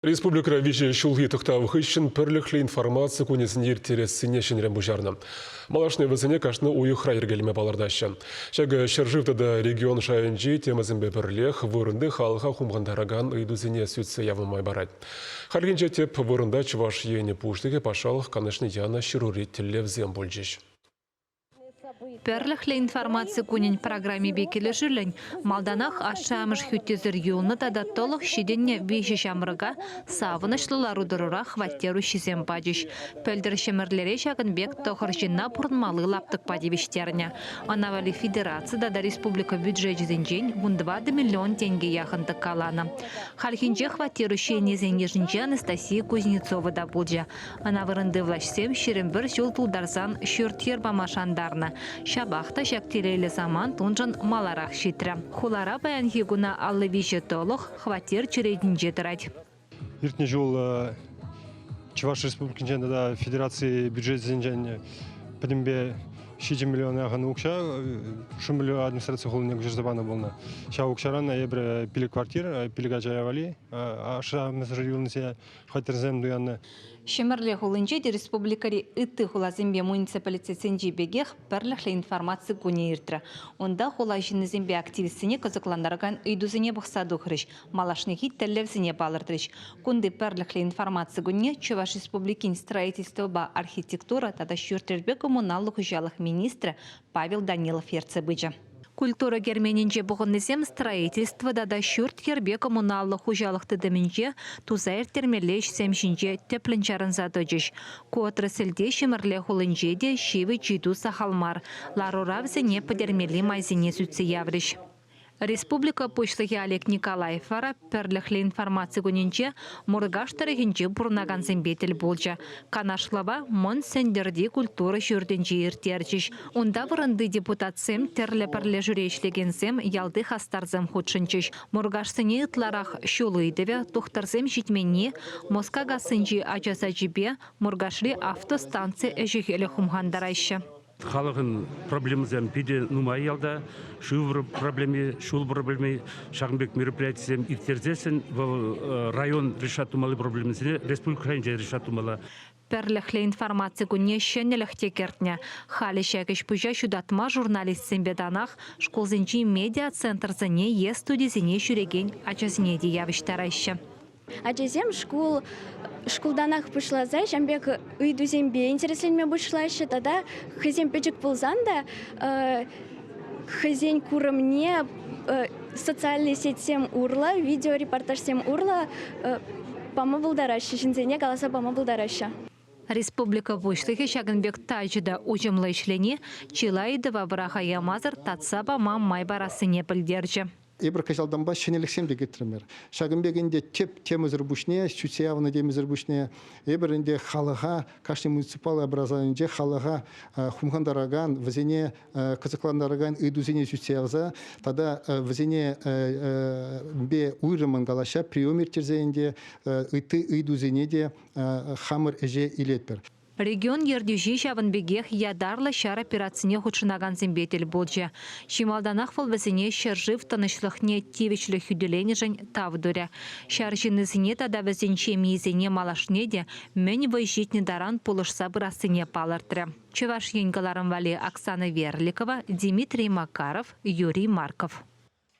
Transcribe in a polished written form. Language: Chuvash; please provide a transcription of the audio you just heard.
Республикӑра виҫӗ ҫулхи тӑхтав хыҫҫӑн пӗрлӗхлӗ информаци кунӗсене ирттерессине ҫӗнӗрен пуҫарнӑ. Малашне вӗсене кашни уйӑхра йӗркелеме палӑртаҫҫӗ. Ҫакӑ ҫӗршыв тата регион шайӗнчи темӑсемпе пӗрлех вырӑнти халӑха хумхантаракан ыйтусене сӳтсе явма май парать. Хальхинче тӗп вырӑнта Чӑваш Ен Пуҫлӑхӗ Патшалӑх Канашне янӑ ҫырури тӗллевсем пулчӗҫ. Пӗрлӗхлӗ информаци кунӗн программипе килӗшӳллӗн малтанах ашшӗ-амӑш хӳттисӗр юлнӑ тата тӑлӑх ҫитӗннӗ виҫӗ ҫамрӑка савӑнӑҫлӑ лару-тӑрура хваттер уҫҫисем пачӗҫ. Пӗлтӗр Ҫӗмӗрлере ҫакӑн пек тӑхӑр ҫынна пурӑнмалли лаптӑкпа тивӗҫтернӗ. Ӑна валли федераци тата республика бюджечӗсенчен 14 миллион тенкӗ яхӑн тӑккаланӑ. Хальхинче хваттер уҫҫи йышӗнче Анастасия Кузнецова та пулчӗ. Ӑна вырӑнти влаҫсем 21 ҫул тултарсан ҫурт-йӗр пама шантарнӑ. Ҫапах та ҫак телейлӗ самант уншӑн маларах ҫитрӗ. Хулара паянхи куна 53 тӑлӑх хваттер черетӗнче тӑрать. Иртнӗ ҫул Чӑваш Республикинчен тата федераци бюджечӗсенчен пӗтӗмпе 7 миллион яхӑн укҫа Шумлю администраци хулине куҫарса панӑ пулнӑ. Ҫав укҫаран эпир пилӗк квартир, пилӗк ача валли ашшӗ-амӑшӗсӗр юлнисене хваттерсем туяннӑ. Ҫӗмӗрле хулинче те республикӑри ытти хуласемпе муниципалитетсенчи пекех пӗрлӗхлӗ информаци кунӗ иртрӗ. Унта хула ҫыннисемпе активистсене кӑсӑклантаракан ыйтусене пӑхса тухрӗҫ, малашнехи тӗллевсене палӑртрӗҫ. Кунти пӗрлӗхлӗ информаци кунне Чӑваш Республикин строительствӑпа архитектура тата ҫурт-йӗрпе коммуналлӑ хуҫалӑх министрӗ Павел Данилов ертсе пычӗ. Культура керменӗнче пухӑннисем строительство тата ҫурт-йӗрпе коммуналлӑ хуҫалӑх тытӑмӗнче туса ирттермелли ӗҫсем ҫинче тӗплӗн чарӑнса тӑчӗҫ. Ку отрасльте Ҫӗмӗрле хулинче те ҫивӗч ыйту сахал мар. Ларура вӗсене пӗтермелли майсене сӳтсе яврӗҫ. Республика Пуҫлӑхӗ Олег Николаев вара Пӗрлӗхлӗ информаци кунӗнче Муркаш тӑрӑхӗнче пурӑнакансемпе тӗл пулчӗ. Канашлӑва Мӑн Сӗнтӗрти культура ҫуртӗнче ирттерчӗҫ. Унта вырӑнти депутатсем, тӗрлӗ пӗрлешӳре ӗҫлекенсем, ялти хастарсем хутшӑнчӗҫ. Муркашсене ытларах ҫул ыйтӑвӗ, тухтӑрсем ҫитменни, Москакассинчи ача сачӗпе Муркашри автостанци ӗҫӗ-хӗлӗ хумхантараҫҫӗ. Халӑхӑн проблемӑсем питӗ нумай ялта. Шыв проблеми, ҫул проблеми, ҫакӑн пек мероприятисем ирттерсессӗн вӑл район решать тумалли проблемӑсене республика шайӗнче решать тумалла. Пӗрлӗхлӗ информаци кунне ҫӗнӗлӗх те кӗртнӗ. Халӗ ҫак ӗҫ-пуҫа ҫутатма журналистсемпе танах шкулсенчи медиа-центрсене е студисене ҫӳрекен ачасене те явӑҫтараҫҫӗ. Ачасем шкул шкултанах пуҫласа ҫавӑн пек ыйтусемпе интересленме пуҫлаҫҫӗ тата хӑйсем пӗчӗк пулсан та хӑйсен курӑмне социальнӑй сетьсем урлӑ, видеорепортажсем урлӑ пама пултараҫҫӗ, ҫынсене каласа пама пултараҫҫӗ. Республика Пуҫлӑхӗ ҫакӑн пек тачӑ та уҫӑмлӑ ӗҫлени чылай ыйтӑва вӑраха ямасӑр татса пама май парассине пӗлтерчӗ. Эпир кӑҫалтанпа ҫӗнӗлӗхсем те кӗтрӗмӗр. Ҫакӑн пек ӗнтӗ тӗп темӑсӑр пуҫне, сӳтсе явнӑ темӑсӑр пуҫне, эпир ӗнтӗ халӑха, кашни муниципаллӑ образованинче халӑха хумхантаракан, вӗсене кӑсӑклантаракан ыйтусене сӳтсе явса тата вӗсене уйрӑммӑн калаҫса прием ирттерсе ӗнтӗ ытти ыйтусене те хамӑр ӗҫе илетпӗр. Регион ертӳҫи ҫавӑн пекех ятарлӑ ҫар операцине хутшӑнакансемпе тӗл пулчӗ. Чи малтанах вӑл вӗсене ҫӗршыв тӑнӑҫлӑхне тивӗҫлӗ хӳтӗленӗшӗн тав турӗ. Ҫар ҫыннисене тата вӗсен ҫемйисене малашне те мӗн вӑй ҫитнӗ таран пулӑшса пырассине палӑртрӗ. Чӑваш Ен кӑларӑм валли Оксана Верликова, Дмитрий Макаров, Юрий Марков.